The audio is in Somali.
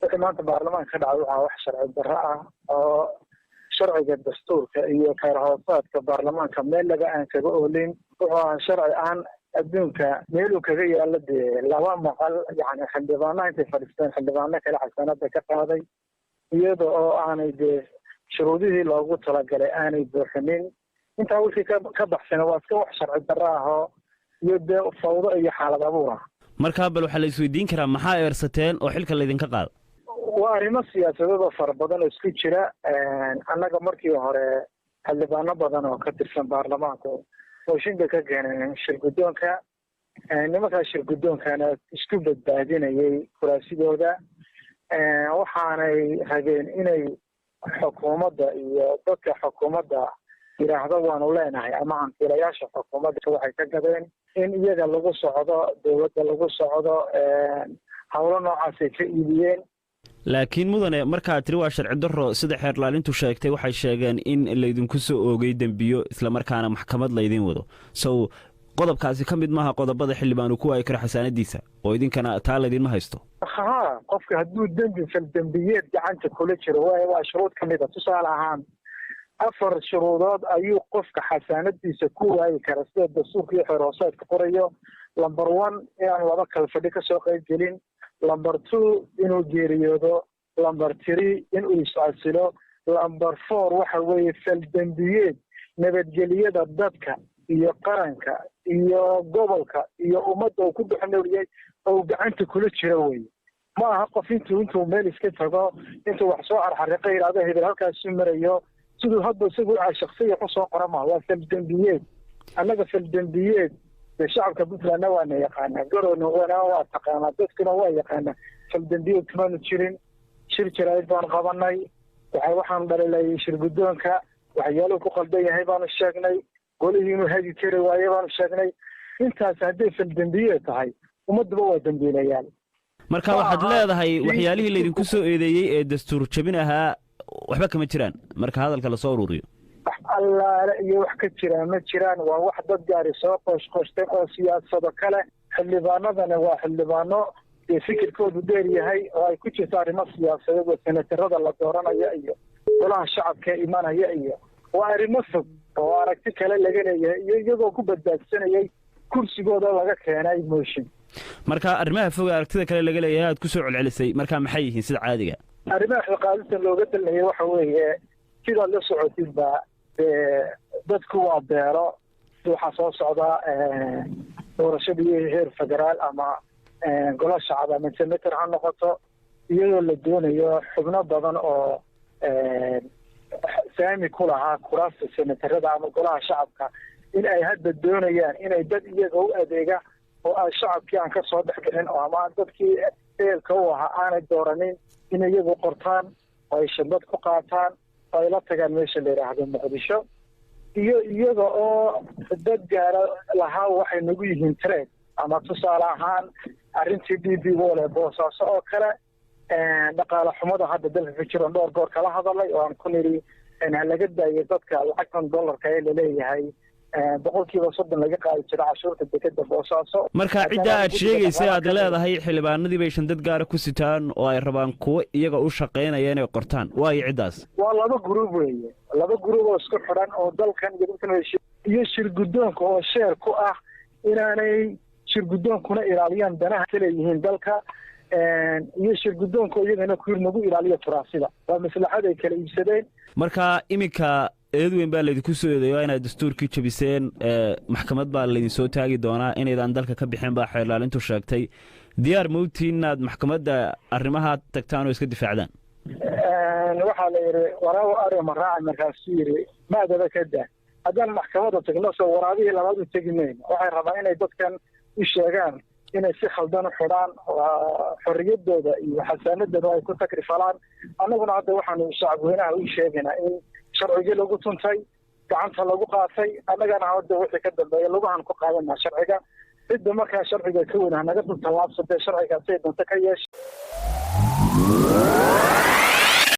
Wixii maanta baarlamaanka ka dhacay waxaa wax sharci darro ah oo sharciga dastuurka iyo xeer hoosaadka baarlamaanka meel laga aan kaga oolin. Wuxuu ahaa sharci aan adduunka meeluu kaga yaalo dee laba maqal. Yani xildhibaanaha intay fadhiisteen xildhibaano kale xasaanada ka qaaday, iyada oo aanay dee shuruudihii loogu talagalay aanay buuxinin. Intaa wixii ka baxsana waa iska wax sharci darro ah oo iyo dee fawdo iyo xaalad abuur ah. Markaa bal waxaa la isweydiin karaa, maxaa eersateen oo xilka laydinka qaada? Waa arrimo siyaasadeed oo fara badan oo isku jira. Annaga markii hore xildhibaano badan oo ka tirsan baarlamaanku mooshin bay ka keeneen shir guddoonka. Nimankaa shir guddoonkana isku badbaadinayay kuraasidooda. Waxaanay rabeen inay xukuumadda iyo dadka xukuumadda yidhaahdo waanu leenahay ama hantiilayaasha xukuumadda waxay ka gadeen in iyaga lagu socdo, dowladda lagu socdo, howlo noocaasay ka iibiyeen. Laakiin mudane, markaad tiri waa sharci darro, sida xeerlaalintu sheegtay, waxay sheegeen in laydinku soo oogay dembiyo, islamarkaana maxkamad laydin wado. Sow qodobkaasi ka mid maaha qodobada xildhibaanu ku waayi karo xasaanadiisa, oo idinkana taa laydinma haysto? Haa, qofka hadduu dembi faldembiyeed gacanta kula jiro waa shuruud ka mid a. Tusaale ahaan, afar shuruudood ayuu qofka xasaanadiisa ku waayi kara sida dastuurka iyo xeer hoosaadka qorayo. Number one, inaan laba kala fadhi kasoo qayb gelin. Number two, inuu geeriyoodo. Number three, inuu iscasilo. Number four waxa weeye faldembiyeed nabadgeliyada dadka iyo qaranka iyo gobolka iyo ummadda uu ku dhex noolyahay oo gacanta kula jiro weye. Ma aha qof intuu meel iska tago, intuu wax soo xarxariiqa, yidhahdo hebel halkaasu marayo, siduu hadba isagu shaksiya ku soo qora maha. Waa faldembiyeed. Annaga faldembiyeed dee shacabka Puntlandna waana yaqaanaa, Garowna waa taqaanaa, dadkuna waa yaqaanaa. Faldembiyeed kumaanu jirin. Shir jaraa'id baanu qabanay. Waxaanu dhalilayay shir guddoonka, waxyaaluhu ku qaldan yahay baanu sheegnay, golihii inuu hagi kari waaye baanu sheegnay. Intaas hadday faldembiyeed tahay, ummadduba waa dembiilayaal. Marka waxaad leedahay waxyaalihii laydinku soo eedeeyey ee dastuur jabin ahaa waxba kama jiraan, marka hadalka lasoo ururiyo? Wax allaale iyo wax ka jiraan ma jiraan. Waa wax dad gaari soo qooshqoshteen oo siyaasado kale. Xildhibaanadana waa xildhibaano dee fikirkoodu dheer yahay oo ay ku jirto arrimo siyaasadeed oo senatarada la dooranaya iyo golaha shacabka imanaya, iyo waa arrimo fog oo aragti kale laga leeyahay, iyo iyagoo ku badbaadsanayay kursigooda laga keenay mooshin. Marka arrimaha fog ee aragtida kale laga leeyahay aad ku soo celcelisay, marka maxay yihiin sida caadiga? Arrimaha xilqaadista looga dalnayay waxa weeye, sidaad la socotidba dee dadku waa beero. Waxaa soo socda doorashadii heer federaal ama golo shacab ama senator ha noqoto, iyadoo la doonayo xubno badan oo saami ku lahaa kuraasta senatarada ama golaha shacabka in ay hadda doonayaan inay dad iyaga u adeega oo aan shacabkii aan ka soo dhex bixin oo ama dadkii ehelka u ahaa aanay dooranin in iyagu qortaan oo ay shandad ku qaataan oo ay la tagaan meesha la yidhaahdo Muqdisho, iyo iyaga oo dad gaara lahaa waxay nagu yihiin threat, ama tusaale ahaan arrintii DP World ee Boosaaso oo kale, dhaqaale xumada hadda dalka ka jiran dhowr goor kala hadalay oo aan ku nidhi ha laga daayo dadka lacagtan dollarka ee laleeyahay 30% laga qaadi jiro cashuurta dekeda Boosaaso. Marka cidda aad sheegaysay, aad leedahay xildhibaanadii bay shandad gaara ku sitaan oo ay rabaan kuwo iyaga u shaqaynaya inay qortaan, waayo ciddaas? Waa laba group weeye, laba group oo isku xidhan oo dalkan iyo dadkan iyo shir guddoonka oo sheer ku ah inaanay shir guddoonkuna ilaaliyaan danaha ka leeyihiin dalka, iyo shir guddoonka iyagana ku yir nagu ilaaliya kuraasida. Waa maslaxad ay kala iibsadeen. Marka iminka eed weyn baa laydinku soo eedeeyo inaad dastuurkii jabiseen, maxkamad baa laydin soo taagi doonaa, inaydaan dalka ka bixin baa xeerlaalintu sheegtay. Diyaar mawtiin inaad maxkamadda arrimaha tagtaan oo iska difaacdaan? Waxaa la yidhi waraabo ari ma raaci, markaasuu yidhi maadaba ka daa. Haddaan maxkamadda tagno, soo waraabihii labaad u tegi mayno. Waxay rabaan inay dadkan u sheegaan inay si khaldan u xidhaan, xorriyaddooda iyo xasaanadooda ay ku takrifalaan. Annaguna hadda waxaanu shacabweynaha u sheegaynaa in sharcigii lagu tuntay, gacanta lagu qaatay. Annagana hadda wixii ka dambeeya lugahan ku qaadanaa sharciga. Cidda markaa sharciga ka weyn hanaga dul tallaabsatee sharcigaasay doonto ka yeesha.